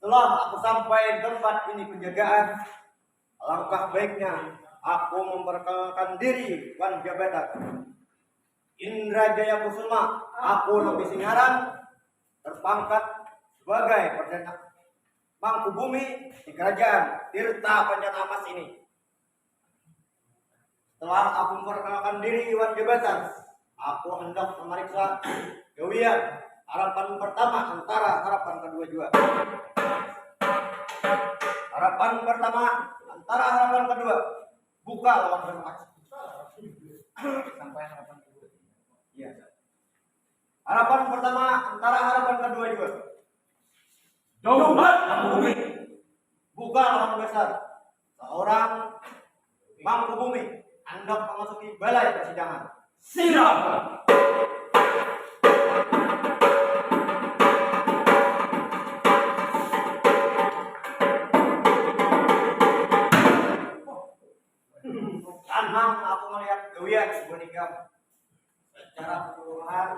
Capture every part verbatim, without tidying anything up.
Setelah aku sampai di tempat ini penjagaan, alangkah baiknya aku memperkenalkan diri wan jabatan. Indra Jaya Kusuma, aku lebih singaran, terpangkat sebagai perdana Mangkubumi di kerajaan Tirta Panjana Amas ini. Setelah aku memperkenalkan diri wan jabatan, aku hendak memeriksa gawian harapan pertama antara harapan kedua jua. Harapan pertama antara harapan kedua, buka lawan berempat. Sampai harapan kedua. Iya. Harapan pertama antara harapan kedua jua. Daulat Mangkubumi. Buka lawan besar. Seorang Mangkubumi hendak memasuki balai persidangan. Siram. Kanang aku melihat gawian buhan ikam. Secara keseluruhan,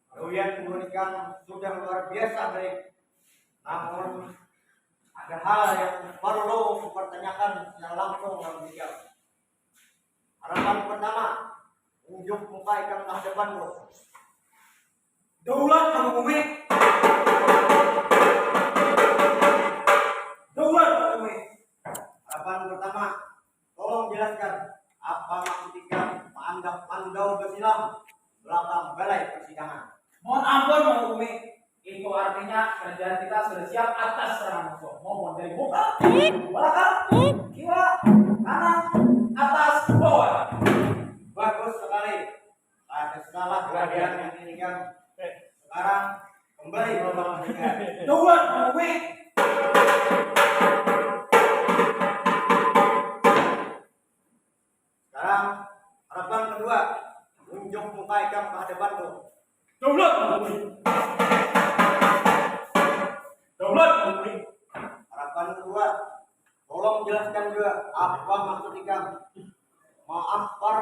gawian buhan ikam sudah luar biasa baik. Namun, ada hal yang perlu kupertanyakan secara langsung lawan ikam. Harapan pertama, unjuk muka ikam ke hadapanku. Daulat Mangkubumi. Daulat Mangkubumi. Harapan pertama, tolong jelaskan apa maksud ikam maandak mandau basilam belakang balai persidangan. Mohon ampun, Mangkubumi. Itu artinya kerajaan kita sudah siap atas serangan musuh. Maupun dari muka, belakang, kiwa, kanan, atas, bawah. Bagus sekali. Ada salah bagian yang ini kan. Sekarang kembali ke rumah. Daulat Mangkubumi. Sekarang harapan kedua, unjuk muka ikam ke hadapanku. Daulat Mangkubumi. Daulat Mangkubumi. Harapan kedua, tolong jelaskan juga apa maksud ikam maampar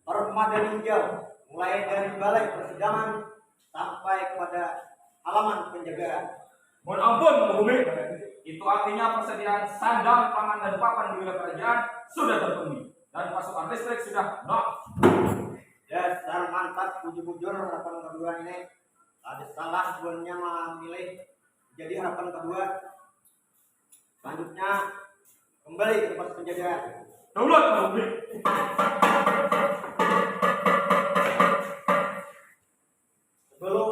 permata ninjau, mulai dari balai persidangan sampai kepada halaman penjagaan. Mohon ampun, Mangkubumi. Itu artinya persediaan sandang, pangan, dan papan di wilayah kerajaan sudah terpenuhi. Dan pasokan listrik sudah, no. Dasar mantap, bujur-bujur harapan kedua ini. Ada salah buhannya memilih. Jadi harapan kedua, selanjutnya, kembali ke tempat penjagaan. Daulat Mangkubumi. Sebelum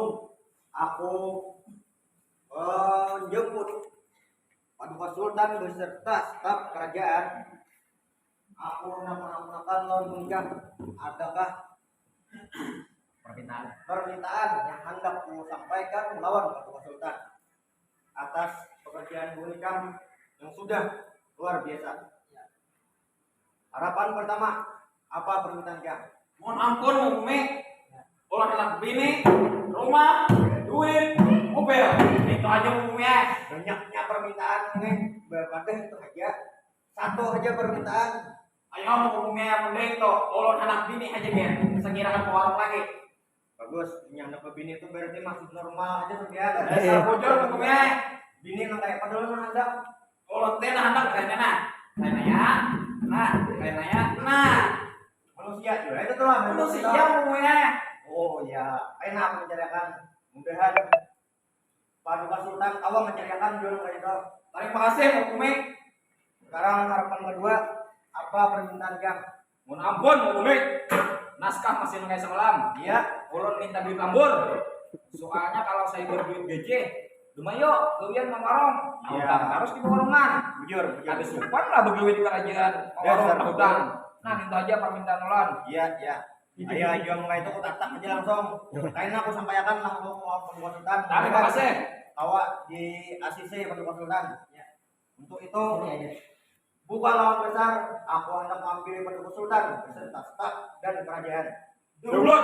aku menjemput Paduka Sultan beserta staf kerajaan, aku hendak menanyakan lawan ikam, adakah permintaan, permintaan yang hendak ku sampaikan lawan Paduka Sultan atas pekerjaan buhan ikam yang sudah luar biasa. Harapan pertama, apa permintaan ikam? Mohon ampun, Mangkubumi. Ulah handak bini, rumah, duit, mobil. Itu aja, Mangkubumi, ya. Banyaknya permintaan ini, berapa itu aja. Satu aja permintaan. Ayo, Mangkubumi, ya, mending tuh. Ulun handak bini aja, ya. Sekirakan ke warung lagi. Bagus, inya handak babini tu berarti maksud normal aja tu, ya. Dasar bujur, Mangkubumi. Bini nang kaya apa dulu nang handak? Ulun teh nang handak kaya mana? Kaya naya. Nah, kaya naya. Nah. Manusia juga itu tuh lah. Manusia, Mangkubumi. Oh, ya. Enak mencariakan. Mudahan Paduka Sultan kawa mencariakan jua nang kaya itu. Tarima kasih, Mangkubumi. Sekarang harapan kedua, apa permintaan ikam? Mun ampun, Mangkubumi. Naskah masih nang kaya semalam. Iya. Ulun minta duit lambur. Soalnya kalau saya berduit gaji, lumayan gawian mawarung. Iya. Ahutan harus di pawarungan. Bujur, bujur. Kada supan lah begawi di kerajaan mawarung ahutan. Nah, itu aja permintaan ulun. Iya, iya. Ayo, ayo, mulai itu aku tatap aja langsung. Kaina aku sampaikan lah, aku mau pembuatan. Tarima kasih. Kawa di A C C Paduka Sultan. Ya. Untuk itu, buka lawan besar, aku hendak menghampiri Paduka Sultan beserta staf dan kerajaan. Daulat.